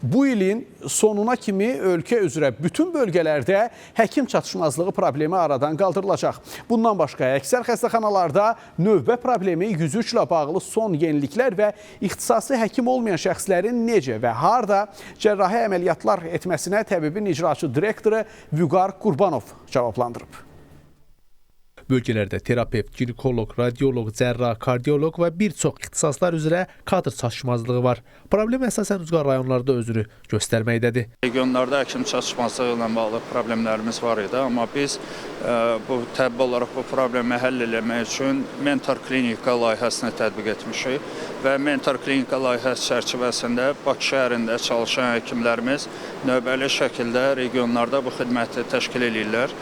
Bu ilin sonuna kimi ölkə üzrə bütün bölgələrdə həkim çatışmazlığı problemi aradan qaldırılacaq. Bundan başqa əksər xəstəxanalarda növbə problemi, 103 ilə bağlı son yeniliklər və ixtisası həkim olmayan şəxslərin necə və harda cərrahi əməliyyatlar etməsinə təbibin icraçı direktoru Vüqar Qurbanov cavablandırıb. Bölgələrdə terapevt, ginekoloq, radioloq, cərrah, kardioloq və bir çox ixtisaslar üzrə kadr çatışmazlığı var. Problem əsasən ucqar rayonlarda özünü göstərməkdədir. Regionlarda həkim çatışmazlığı ilə bağlı problemlərimiz var idi, amma biz bu təbii olaraq bu problemi həll eləmək üçün Mentor Klinika layihəsini tətbiq etmişik və Mentor Klinika layihəsi çərçivəsində Bakı şəhərində çalışan həkimlərimiz növbəli şəkildə regionlarda bu xidməti təşkil eləyirlər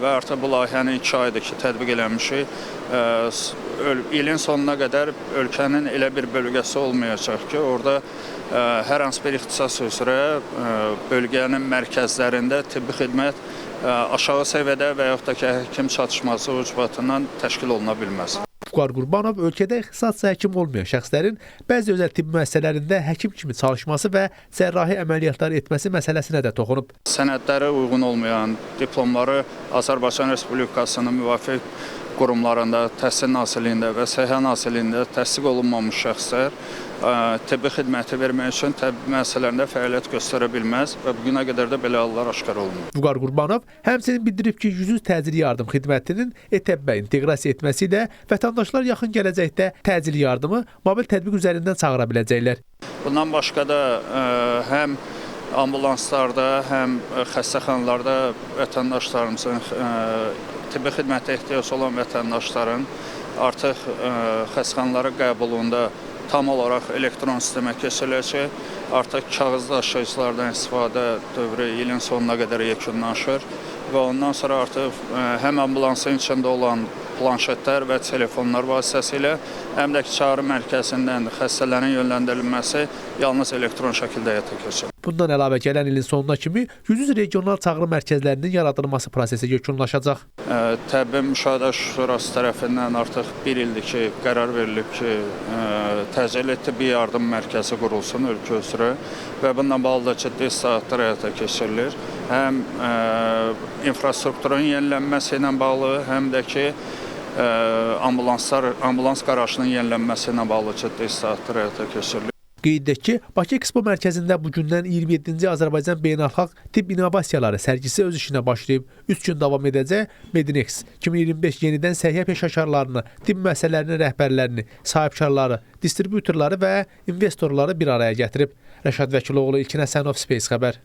və artıq bu layihənin 2 aydır ki, tətbiq eləmişik. İlin sonuna qədər ölkənin elə bir bölgəsi olmayacaq ki, orada hər hansı bir ixtisas üzrə bölgənin mərkəzlərində tibbi xidmət aşağı səviyyədə və yaxud da ki, həkim çatışmazlığı ucbatından təşkil oluna bilməz. Vüqar Qurbanov ölkədə ixtisasca həkim olmayan şəxslərin bəzi özəl tibb müəssisələrində həkim kimi çalışması və cərrahi əməliyyatlar etməsi məsələsinə də toxunub. Sənədləri uyğun olmayan diplomları Azərbaycan Respublikasının müvafiq qurumlarında, Təhsil Nazirliyində və Səhiyyə Nazirliyində təsdiq olunmamış şəxslər tibbi xidməti vermək üçün tibbi müəssisələrində fəaliyyət göstərə bilməz və bu günə qədər də belə hallar aşkar olunur. Vüqar Qurbanov həmçinin bildirib ki, 103 təcili yardım xidmətinin e-təbbə inteqrasiya etməsi ilə vətəndaşlar yaxın gələcəkdə təcili yardımı mobil tətbiq üzərindən çağıra biləcəklər. Bundan başqa da həm ambulanslarda, həm xəstəxanalarda vətəndaşlarımızın tibbi xidmətə ehtiyac olan vətəndaşların artıq xəstəxanalara qəbulunda tam olaraq elektron sistemə keçiriləcək. Artıq kağız daşıyıcılardan istifadə dövrü ilin sonuna qədər yekunlaşır və ondan sonra artıq həm ambulansın içində olan planşetlər və telefonlar vasitəsilə, həm də ki, çağrı mərkəzindən xəstələrin yönləndirilməsi yalnız elektron şəkildə həyata keçirilir. Bundan əlavə gələn ilin sonuna kimi 103 regional çağrı mərkəzlərinin yaradılması prosesi yekunlaşacaq. Təbibin Müşahidə Şurası tərəfindən artıq bir ildir ki, qərar verilib ki, təcili tibbi yardım mərkəzi qurulsun ölkə üzrə və bununla bağlı da ciddi islahatlar həyata keçirilir. Həm infrastrukturun yenilənməsi ilə bağlı, həm də ki, ambulans qarajının yenilənməsi ilə bağlı ciddi islahatlar həyata keçirilir. Qeyd edək ki, Bakı Ekspo mərkəzində bugündən 27-ci Azərbaycan Beynəlxalq Tibb İnnovasiyaları sərgisi öz işinə başlayıb. 3 gün davam edəcək Medinex 2025 yenidən səhiyyə peşəkarlarını, tibb müəssisələrinin rəhbərlərini, sahibkarları, distributorları və investorları bir araya gətirib. Rəşad Vəkiloğlu, İlkin Həsənov, Space Xəbər.